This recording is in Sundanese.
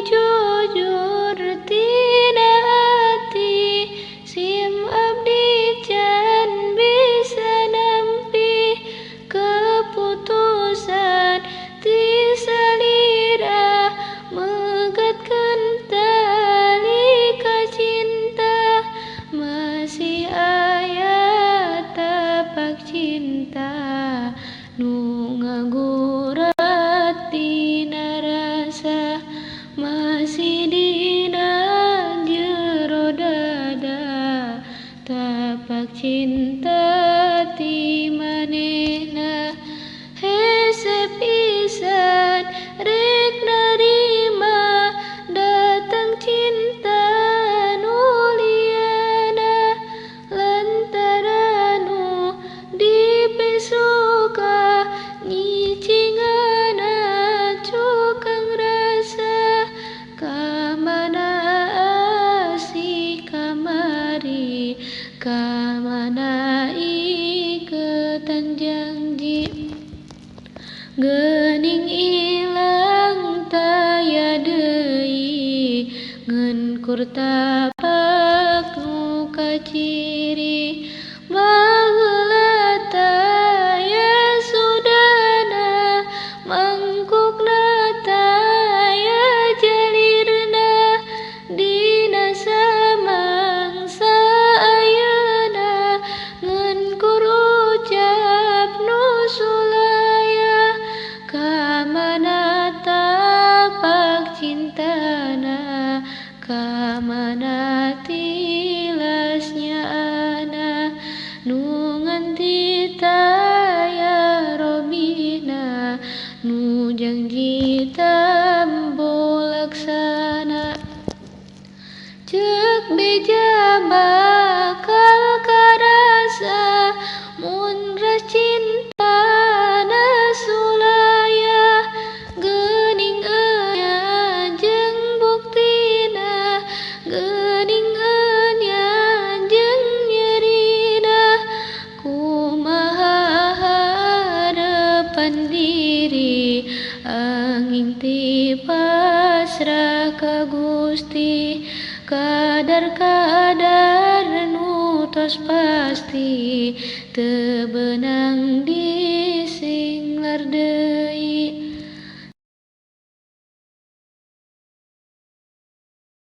jujur tina ati sim abdi can bisa nampi keputusan ti salira megatkeun tali ka cinta masih aya tapak cinta nu ngagurat dina rasa masih dina jero dada tapak cinta ti manehna hese pisan rek narima datang cinta nu liana lantaran nu dipesuka nyicingana cukang rasa kamana asih kamari kamana iketan janji geuning ilang taya deui ngan kur tapak nu kaciri baheula taya sudana mangkukna taya jalirna dina samangsa ayeuna ngan kur ucap nu sulaya kamana tapak cintana kamana tilasnya ana nu nganti taya robina nu janji tambo laksana ceuk beja bakal karasa mun ras cintana sulaya geuning enya jeung buktina geuning enya jeung nyerina kumaha harapan diri angin ti pasrah ka Gusti kadar-kadar nu tos pasti teu beunang disinglar deui.